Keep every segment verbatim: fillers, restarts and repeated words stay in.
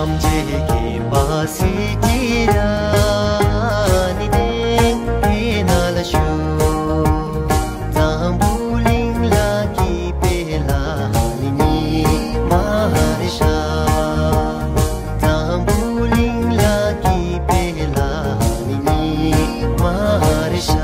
ཐམས་ཅད་མཁྱེན་པ་སྲས་ཀྱི་ར་ནི་ཏེ་ན་ལ་ཞུ། འཛམ་བུ་གླིང་ལ་སྐྱིད་པའི་ལ་ནི་ཉི་མ་རེ་ཤ། འཛམ་བུ་གླིང་ལ་སྐྱིད་པའི་ལ་ནི་ཉི་མ་རེ་ཤ།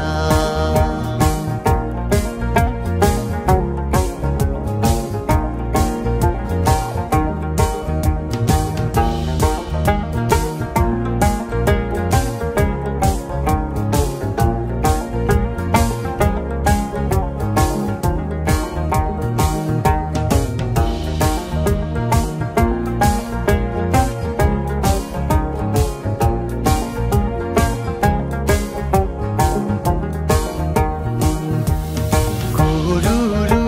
གུ་རུ་རུ་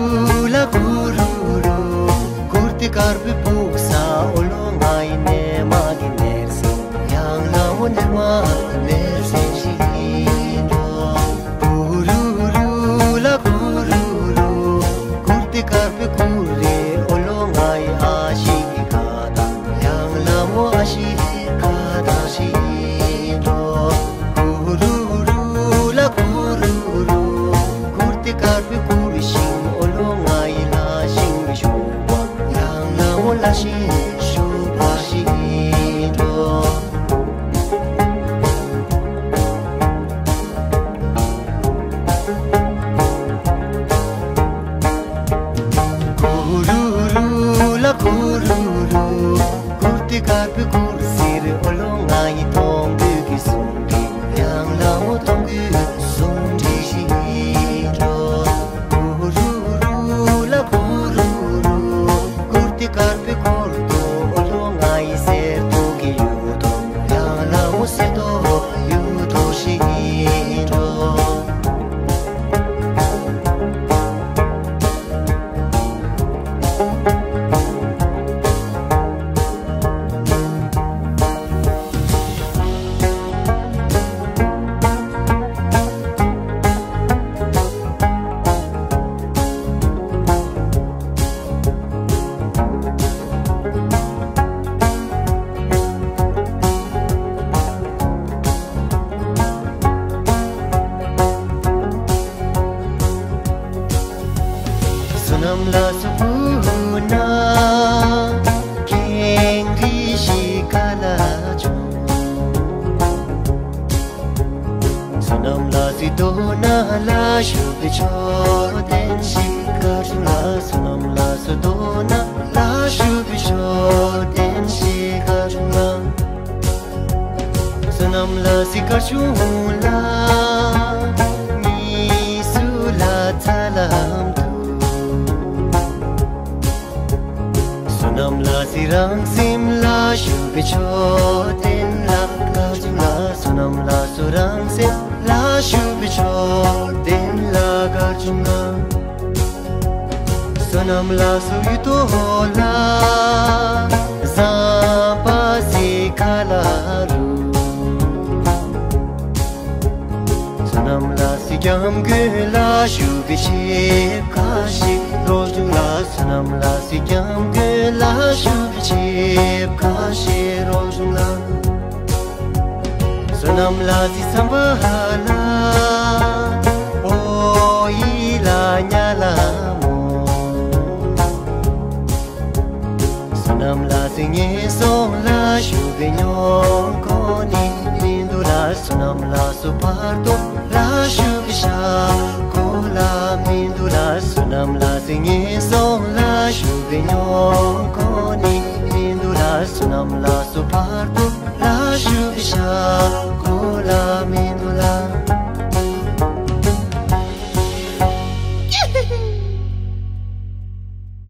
ལ་གུ་རུ་རུ། གུར་དེ་དཀར་པོའི་ཕུག་ས་འོ་ལོ་ང་ཡི་ནེ་མ་གི་ནེར་སེ་ཡང་ལ་འོ་ནེ་མ་ནེར་སེ་ཞིག་ཡིན་འགྲོ། གུ་རུ་རུ་ལ་གུ་རུ་རུ། གུར་དེ་དཀར་པོའི་གུར་རེ་འོ་ལོ་ང་ཡི་ཨ་ཞིག་གི་ཁ་ད་ཡང་ལ་འོ་ཨ་ཞིག་གི་ཁ་ད་ཞིག་ཡིན་འགྲོ། གུ་རུ་རུ་ལ་གུ་རུ་རུ། གུར་དེ་དཀར་པོའི་གུར་ཤིང་འོ་ལོ་ང་ཡི་ལ་ཤིང་ཤུག་པ་ཡང་ལ་འོ་ལ་ཤིང་ཤུག་པ་ཤིང་འགྲོ། གུ་རུ་རུ་ལ་གུ་རུ་རུ། གུར་དེ་དཀར་པོའི་གུར་སེར་འོ་ལོ་ང་ཡི་དོང་བུ་གི་ཟུང་འབྲེལ་ཡང་ལ་འོ་དོང་བུ་ཟུང་འབྲེལ་ཞིག་འགྲོ། གུ་རུ་རུ་ལ་གུ་རུ་རུ། གུར་དེ་དཀར་པོའི་གུར་དུ་འོ་ལོ་ང་ཡི་སེར་ཏོ་གི་ཡུ་ཏོ་ཡང་ལ་འོ་སེར་ཏོ་ཡུ་ཏོ་ཞིག་འགྲོ། བསོད་ནམས་ལ་སོགས་པོ་ན་ཁེངས་རིགས་ཤིག་ག་ལ་བྱུང་། བསོད་ནམས་ལ་སི་དོ་ན་ལ་ཞུགས་པའི་མཆོད་རྟེན་ཞིག་ག་བྱུང་ལ། བསོད་ནམས་ལ་སི་དོ་ན་ལ་ཞུགས་པའི་མཆོད་རྟེན་ཞིག་ག་བྱུང་ལ། བསོད་ནམས་ལ་སི་གར་བྱུང་ལ། ཉིས་སུ་ལ་ཚ་ལམ་དུ། བསོད་ནམས་ལ་སི་རང་སེམས་ལ་ཞུགས་པའི་མཆོད་རྟེན་ལ་གར་བྱུང་ལ། བསོད་ནམས་ལ་སུ་རང་སེམས་ལ་ཞུགས་པའི་མཆོད་རྟེན་ལ་གར་བྱུང་ལ། བསོད་ནམས་ལ་སུ་ཡུལ་དོ་ལ་བཟང་པ་སི་ཁ་ལ་རུ། བསོད་ནམས་ལ་སི་སྐྱབས་མགོན་ལ་ཞུགས་པའི་ཆེབ་ཁ་ཤས་རོལ་བྱུང་ལ། བསོད་ནམས་ལ་སི་སྐྱབས་མགོན་ལ་ཞུགས་པའི་ཆེབ་ཁ་ཤས་རོལ་བྱུང་ལ། བསོད་ནམས་ལ་སི་བསམ་པ་ལ་ཨོ་ཡི་ལ་ཉ་ལ་མོ། བསོད་ནམས་ལ་སི་ངན་སོང་ལ་ཞུགས་པའི་ཉོ་ཁོ་ནི་མི་འདུག་ལ། བསོད་ནམས་ལ་སུ་བར་དོ་ལ་ཞུགས་པའི་ཤ་ཁོ་ལ་མི་འདུག་ལ། བསོད་ནམས་ལ་སི་ངན་སོང་ལ་ཞུགས་པའི་ཉོ་ཁོ་ནི་མི་འདུག་ལ། བསོད་ནམས་ལ་སུ་བར་དོ་ལ་ཞུགས་པའི་ཤ་ཁོ་ལ་མི་